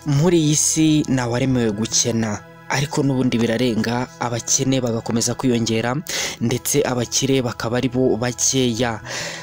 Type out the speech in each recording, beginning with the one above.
Muri iyi si ntawaremewe gukena, ariko n'ubundi birarenga abakene bagakomeza kwiyongera ndetse abakire bakaba ari bo bakeya.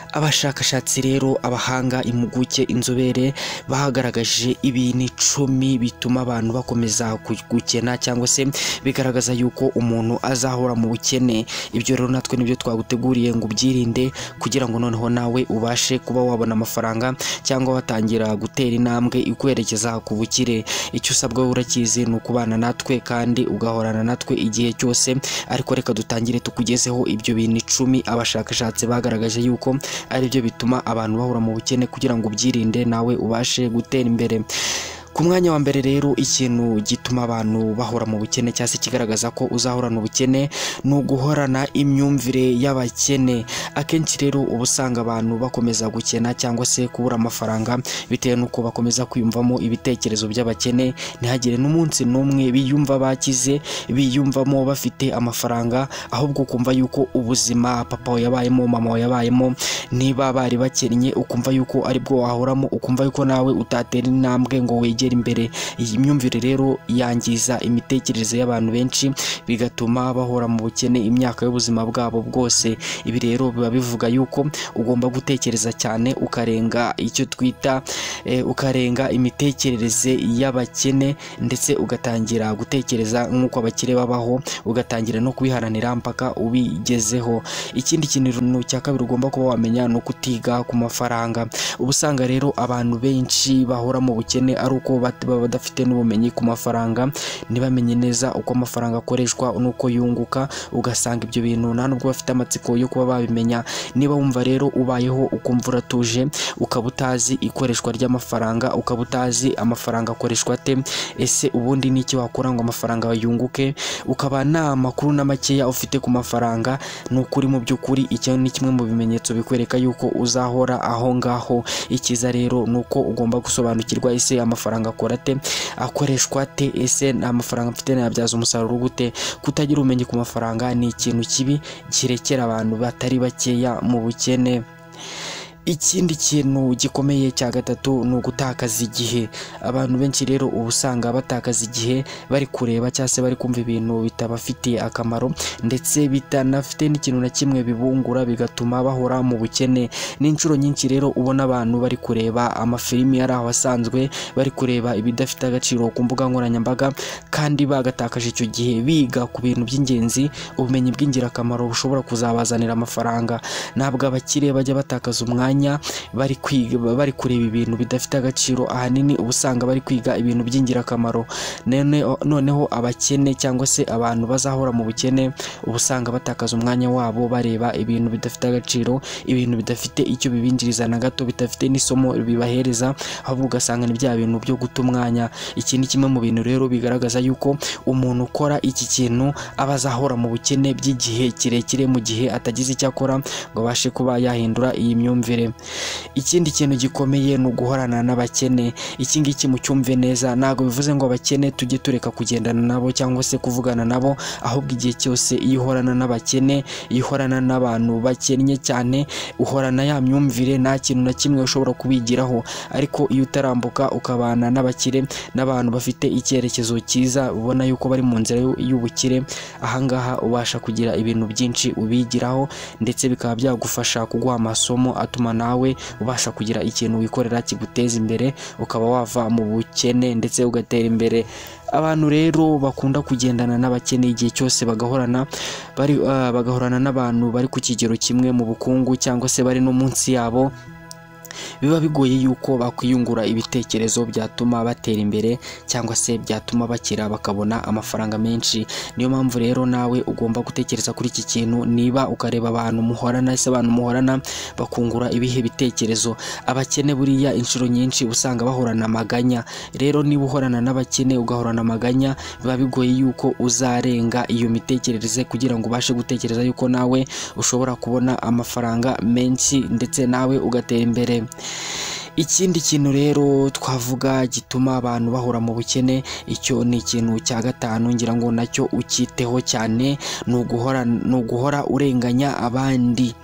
Abashakashatsi rero, abahanga, impuguke, inzobere bagaragaje ibintu 10 bituma abantu bakomeza gukena cyangwa se bigaragaza yuko umuntu azahora mu bukene. Ibyo rero natwe nibyo twaguteguriye ngo ubyirinde kugira ngo noneho nawe ubashe kuba wabona amafaranga cyangwa watangira gutera intambwe ikwerekeza ku bukire. Icyo usabwa urakizi, ni ukubana natwe kandi ugahorana natwe igihe cyose. Ariko reka dutangire tukugezeho ibyo bintu 10 abashakashatsi bagaragaje yuko aribyo bituma abantu bahora mu bukene kugira ngo ubyirinde nawe ubashe gutera imbere. Ku mwanya wa mbere rero, ikintu gituma abantu bahora mu bukene cyangwa se kigaragaza ko uzahorana ubukene ni uguhorana imyumvire y'abakene. Akenshi rero uba usanga abantu bakomeza gukena cyangwa se kubura amafaranga bitewe n'uko bakomeza kwiyumvamo ibitekerezo by'abakene, ntihagire n'umunsi n'umwe biyumva bakize, biyumvamo bafite amafaranga, ahubwo ukumva yuko ubuzima papa wawe yabayemo, mama wawe yabayemo, niba bari bakennye ukumva yuko aribwo wahoramo, ukumva yuko nawe utatera intambwe ngo wegere imbere. Iyi myumvire rero yangiza imitekerereze y'abantu benshi, bigatuma bahora mu bukene imyaka y'ubuzima bwabo bwose. Ibi rero biba bivuga yuko ugomba gutekereza cyane, ukarenga icyo twita ukarenga imitekerereze y'abakene, ndetse ugatangira gutekereza nk'uko abakire babaho, ugatangira no kubiharanira mpaka ubigezeho. Ikindi kintu cya kabiri ugomba kuba wamenya ni ukutiga ku mafaranga. Uba usanga rero abantu benshi bahora mu bukene ari uko baba badafite n'ubumenyi ku mafaranga, ntibamenye neza uko amafaranga akoreshwa n'uko yunguka, ugasanga ibyo bintu nta nubwo bafite amatsiko yo kuba babimenya. Niba wumva rero ubayeho ukumva uratuje, ukaba utazi ikoreshwa ry'amafaranga, ukaba utazi amafaranga akoreshwa ate, ese ubundi n'iki wakora ngo amafaranga yunguke, ukaba nta makuru na makeya ufite ku mafaranga, ni ukuri mu by'ukuri icyo ni kimwe mu bimenyetso bikwereka yuko uzahora aho ngaho. Ikiza rero ni uko ugomba gusobanukirwa ese amafaranga akora ate, akoreshwa ate, ese amafaranga mfite nayabyaza umusaruro gute. Kutagira ubumenyi ku mafaranga ni ikintu kibi kirekera abantu batari bakeya mu bukene. Ikindi kintu gikomeye cya gatatu ni ugutakaza igihe. Abantu benshi rero uba usanga batakaza igihe bari kureba cyangwa se bari kumva ibintu bitabafitiye akamaro, ndetse bitanafite n'ikintu na kimwe bibungura, bigatuma bahora mu bukene. N'inshuro nyinshi rero ubona abantu bari kureba amafilimi ari aho asanzwe, bari kureba ibidafite agaciro ku mbuga nkoranyambaga, kandi bagatakaje icyo gihe biga ku bintu by'ingenzi, ubumenyi bw'ingirakamaro bushobora kuzabazanira amafaranga. Ntabwo abakire bajya batakaza umwanya bari kwiga, bari kureba ibintu bidafite agaciro, ahanini uba usanga bari kwiga ibintu by'ingirakamaro. Noneho abakene cyangwa se abantu bazahora mu bukene uba usanga batakaza umwanya wabo bareba ibintu bidafite agaciro, ibintu bidafite icyo bibinjiriza na gato, bidafite n'isomo bibahereza, ahubwo ugasanga ni bya bintu byo guta umwanya. Iki ni kimwe mu bintu rero bigaragaza yuko umuntu ukora iki kintu aba azahora mu bukene by'igihe kirekire mu gihe atagize icyo akora ngo abashe kuba yahindura iyi myumvire. Ikindi kintu gikomeye ni uguhorana n'abakene. Iki ngiki mucyumve neza, ntabwo bivuze ngo abakene tujye tureka kugendana nabo cyangwa se kuvugana nabo, ahubwo igihe cyose iyo uhorana n'abakene, iyo uhorana n'abantu bakennye cyane, uhorana ya myumvire, nta kintu na kimwe ushobora kubigiraho. Ariko iyo utarambuka ukabana n'abakire, n'abantu bafite icyerekezo cyiza, ubona yuko bari mu nzira y'ubukire, ahangaha ubasha kugira ibintu byinshi ubigiraho, ndetse bikaba byagufasha kuguha amasomo atuma nawe ubasha kugira ikintu wikorera kiguteza imbere, ukaba wava mu bukene ndetse ugatera imbere. Abantu rero bakunda kugendana n'abakene igihe cyose, bagahorana bari bagahorana n'abantu bari ku kigero kimwe mu bukungu cyangwa se bari no munsi yabo, biba bigoye yuko bakwiyungura ibitekerezo byatuma batera imbere cyangwa se byatuma bakira bakabona amafaranga menshi. Niyo mpamvu rero nawe ugomba gutekereza kuri iki kintu, niba ukareba abantu muhorana, ese abantu muhorana bakungura ibihe bitekerezo. Abakene buriya inshuro nyinshi usanga bahorana amaganya. Rero niba uhorana n'abakene ugahorana amaganya, biba bigoye yuko uzarenga iyo mitekerereze kugira ngo ubashe gutekereza yuko nawe ushobora kubona amafaranga menshi ndetse nawe ugatera imbere. Ikindi kintu rero twavuga gituma abantu bahora mu bukene, icyo ni ikintu cya gatanu, ngira ngo nacyo ukiteho cyane, ni uguhora urenganya abandi.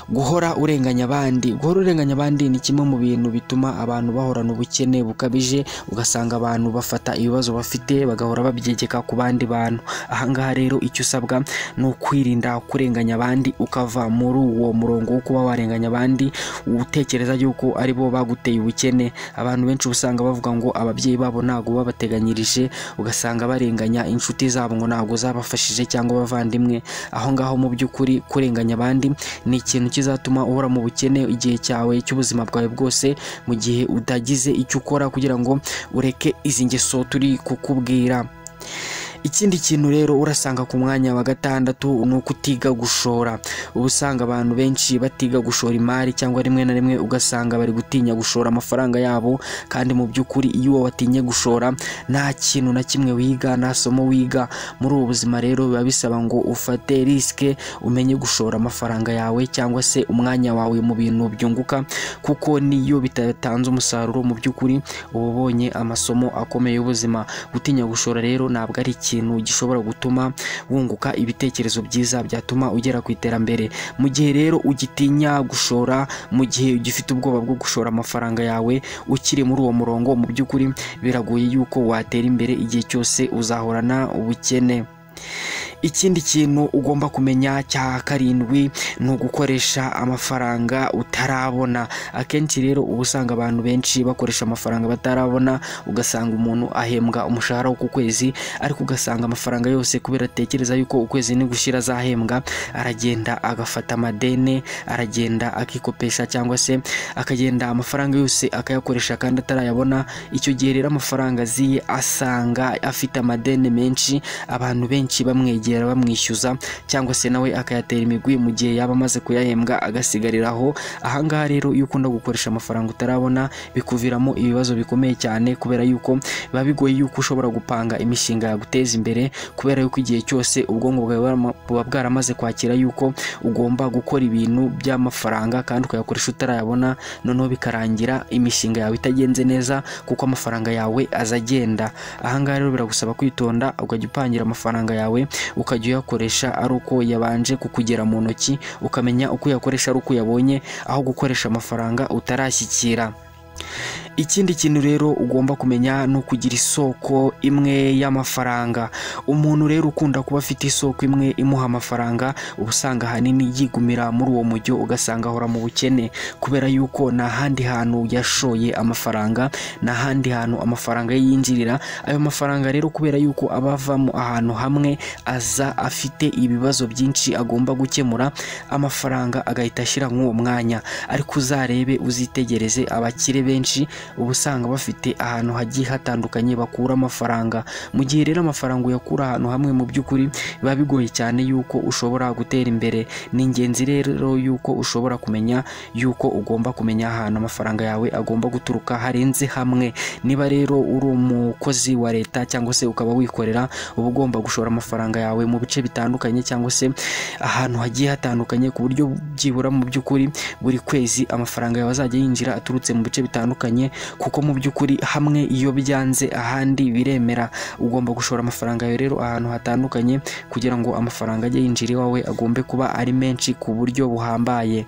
Guhora urenganya abandi, guhora urenganya abandi ni kimwe mu bintu bituma abantu bahorana ubukene bukabije, ugasanga abantu bafata ibibazo bafite bagahora babyegeka ku bandi bantu. Ahangaha rero icyo usabwa ni ukwirinda kurenganya abandi, ukava muri uwo murongo wo kuba warenganya abandi utekereza yuko ari bo baguteye ubukene. Abantu benshi usanga bavuga ngo ababyeyi babo ntago babateganyirije, ugasanga barenganya inshuti zabo ngo ntago zabafashije cyangwa abavandimwe. Aho ngaho mu by'ukuri kurenganya abandi ni ikintu kizatuma uhora mu bukene igihe cyawe cy'ubuzima bwawe bwose, mu gihe utagize icyo ukora kugira ngo ureke izi ngeso turi kukubwira. Ikindi kintu rero urasanga ku mwanya wa gatandatu ni ukutiga gushora. Uba usanga abantu benshi batiga gushora imari, cyangwa rimwe na rimwe ugasanga bari gutinya gushora amafaranga yabo, kandi mu by'ukuri iyo watinye gushora nta kintu na kimwe wiga, nta somo wiga. Muri ubu buzima rero biba bisaba ngo ufate risike, umenye gushora amafaranga yawe cyangwa se umwanya wawe mu bintu byunguka, kuko niyo bitatanze umusaruro mu by'ukuri uba ubonye amasomo akomeye y'ubuzima. Gutinya gushora rero ntabwo ari ikintu gishobora gutuma wunguka ibitekerezo byiza byatuma ugera ku iterambere. Mu gihe rero ugitinya gushora, mu gihe ugifite ubwoba bwo gushora amafaranga yawe, ukiri muri uwo murongo, mu by'ukuri biragoye yuko watera imbere, igihe cyose uzahorana ubukene. Ikindi kintu ugomba kumenya cya karindwi ni ugukoresha amafaranga utarabona. Akenshi rero uba usanga abantu benshi bakoresha amafaranga batarabona, ugasanga umuntu ahembwa umushahara wo ku kwezi, ariko ugasanga amafaranga yose kubera atekereza yuko ukwezi ni gushira azahembwa, aragenda agafata amadene, aragenda akikopesha, cyangwa se akagenda amafaranga yose akayakoresha kandi atarayabona. Icyo gihe rero amafaranga aziye asanga afite amadene menshi, abantu benshi bamwegera bamwishyuza, cyangwa se nawe akayatera imigwi mu gihe yaba amaze kuyahembwa agasigariraho. Ahangaha rero iyo ukunda gukoresha amafaranga utarabona bikuviramo ibibazo bikomeye cyane, kubera yuko biba bigoye yuko ushobora gupanga imishinga yaguteza imbere, kubera yuko igihe cyose ubwonko bwawe buba bwaramaze kwakira yuko ugomba gukora ibintu by'amafaranga kandi ukayakoresha utarayabona, noneho bikarangira imishinga yawe itagenze neza kuko amafaranga yawe azagenda. Ahangaha rero biragusaba kwitonda, ukajya upangira amafaranga yawe, ukajya uyakoresha ari uko yabanje kukugera mu ntoki, ukamenya uko uyakoresha ari uko uyabonye, aho gukoresha amafaranga utarashyikira. Ikindi kintu rero ugomba kumenya ni ukugira isoko imwe y'amafaranga. Umuntu rero ukunda kuba afite isoko imwe imuha amafaranga, uba usanga ahanini yigumira muri uwo mujyo, ugasanga ahora mu bukene, kubera yuko nta handi hantu yashoye amafaranga, nta handi hantu amafaranga ye yinjirira. Ayo mafaranga rero kubera yuko aba avamo ahantu hamwe, aza afite ibibazo byinshi agomba gukemura, amafaranga agahita ashyira nk'uwo mwanya. Ariko uzarebe, uzitegereze abakire benshi uba usanga bafite ahantu hagiye hatandukanye bakura amafaranga. Mu gihe rero amafaranga uyakura ahantu hamwe, mu by'ukuri biba bigoye cyane yuko ushobora gutera imbere. Ni ingenzi rero yuko ushobora kumenya yuko ugomba kumenya ahantu amafaranga yawe agomba guturuka harenze hamwe. Niba rero uri umukozi wa leta cyangwa se ukaba wikorera, uba ugomba gushora amafaranga yawe mu bice bitandukanye cyangwa se ahantu hagiye hatandukanye, ku buryo byibura mu by'ukuri buri kwezi amafaranga yawe azajya yinjira aturutse mu bice bitandukanye, kuko mu by'ukuri hamwe iyo byanze ahandi biremera. Ugomba gushora amafaranga yawe rero ahantu hatandukanye kugira ngo amafaranga ajye yinjira iwawe agombe kuba ari menshi ku buryo buhambaye.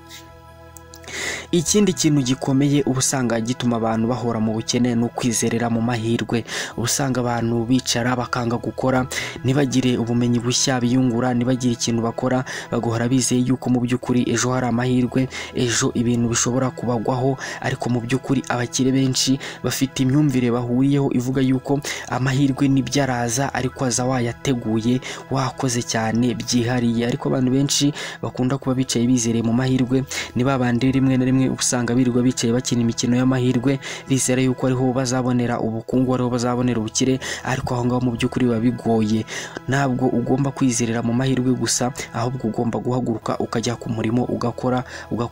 Ikindi kintu gikomeye uba usanga gituma abantu bahora mu bukene ni ukwizerera mu mahirwe. Uba usanga abantu bicara bakanga gukora, ntibagire ubumenyi bushya biyungura, ntibagire ikintu bakora, bagahora bizeye yuko mu by'ukuri ejo hari amahirwe, ejo ibintu bishobora kubagwaho. Ariko mu by'ukuri abakire benshi bafite imyumvire bahuriyeho ivuga yuko amahirwe nibyo araza, ariko aza wayateguye, wakoze cyane byihariye. Ariko abantu benshi bakunda kuba bicaye bizereye mu mahirwe ni babandi rimwe na rimwe usanga birirwa bicaye bakina imikino y'amahirwe, bizera yuko ariho bazabonera ubukungu, ariho bazabonera ubukire, ariko aho ngaho mu by'ukuri biba bigoye. Ntabwo ugomba kwizerera mu mahirwe gusa, ahubwo ugomba guhaguruka ukajya ku murimo, ugakora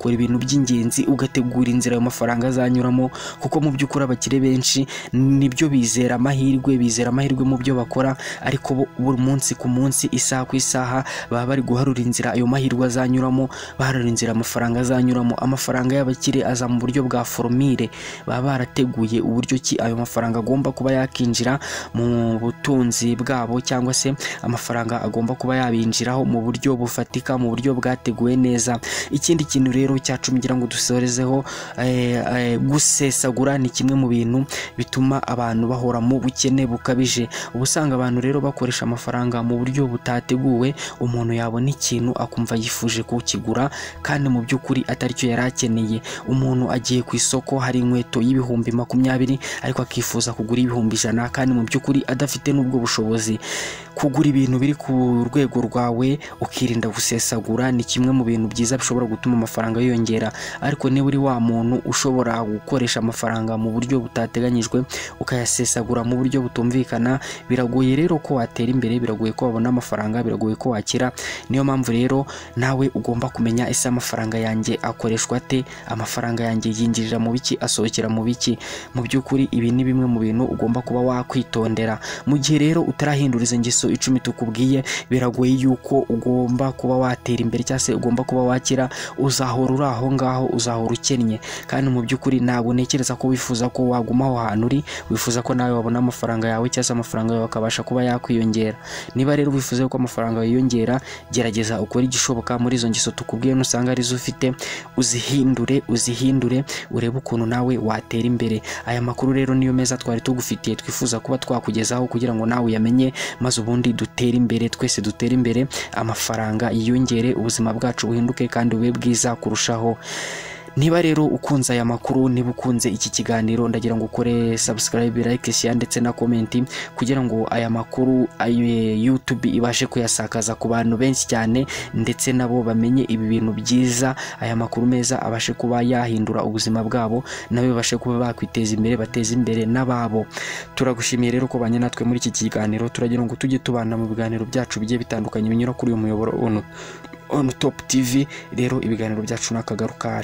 ibintu by'ingenzi, ugategura inzira ayo mafaranga azanyuramo, kuko mu by'ukuri abakire benshi nibyo bizera amahirwe, bizera amahirwe mu byo bakora, ariko buri munsi ku munsi, isaha ku isaha, baba bari guharura inzira ayo mahirwe azanyuramo, baharura inzira amafaranga azanyuramo. Amafaranga y'abakire aza mu buryo bwa foromire, baba barateguye uburyo ki ayo mafaranga agomba kuba yakinjira mu butunzi bwabo, cyangwa se amafaranga agomba kuba yabinjiraho mu buryo bufatika, mu buryo bwateguwe neza. Ikindi kintu rero cya 10 ngira ngo dusorezeho, gusesagura ni kimwe mu bintu bituma abantu bahora mu bukene bukabije. Uba usanga abantu rero bakoresha amafaranga mu buryo butateguwe, umuntu yabona ikintu akumva yifuje kukigura kandi mu by'ukuri atari cyo yari akeneye. Umuntu agiye ku isoko hari inkweto y'ibihumbi 20 ariko akifuza kugura ibihumbi 100 kandi mu by'ukuri adafite n'ubwo bushobozi. Kugura ibintu biri ku rwego rwawe ukirinda gusesagura ni kimwe mu bintu byiza bishobora gutuma amafaranga yiyongera. Ariko niba uri wa muntu ushobora gukoresha amafaranga mu buryo butateganyijwe, ukayasesagura mu buryo butumvikana, biragoye rero ko watera imbere, biragoye ko wabona amafaranga, biragoye ko wakira. Niyo mpamvu rero nawe ugomba kumenya ese amafaranga yanjye akoreshwa ate, amafaranga yanjye yinjirira mu biki, asohokera mu biki. Mu by'ukuri ibi ni bimwe mu bintu ugomba kuba wakwitondera. Mu gihe rero utarahindura izo ngeso 10 tukubwiye, biragoye yuko ugomba kuba watera imbere cyangwa se ugomba kuba wakira. Uzahora uri aho ngaho, uzahora ukennye, kandi mu by'ukuri ntabwo ntekereza ko wifuza ko waguma aho hantu uri, wifuza ko nawe wabona amafaranga yawe cyangwa se amafaranga yawe akabasha kuba yakwiyongera. Niba rero wifuza ko amafaranga yiyongera, gerageza ukore igishoboka muri izo ngeso tukubwiye, nusanga arizo ufite uzihindure, uzihindure urebe ukuntu nawe watera imbere. Aya makuru rero niyo meza twari tugufitiye, twifuza kuba twakugezaho kugira ngo nawe uyamenye, maze ubundi dutere imbere, twese dutere imbere, amafaranga yiyongere, ubuzima bwacu buhinduke kandi bube bwiza kurushaho. Niba rero ukunze aya makuru, niba ukunze iki kiganiro, ndagira ngo ukore subscribe, like, share ndetse na comment kugira ngo aya makuru YouTube ibashe kuyasakaza ku bantu benshi cyane, ndetse nabo bamenye ibi bintu byiza, aya makuru meza abashe kuba yahindura ubuzima bwabo, nabo babashe kuba bakwiteza imbere, bateze imbere n'ababo. Turagushimiye rero ko banye natwe muri iki kiganiro. Turagira ngo tujye tubana mu biganiro byacu bigiye bitandukanye binyura kuri uyu muyoboro On Top TV. Rero ibiganiro byacu nakagaruka.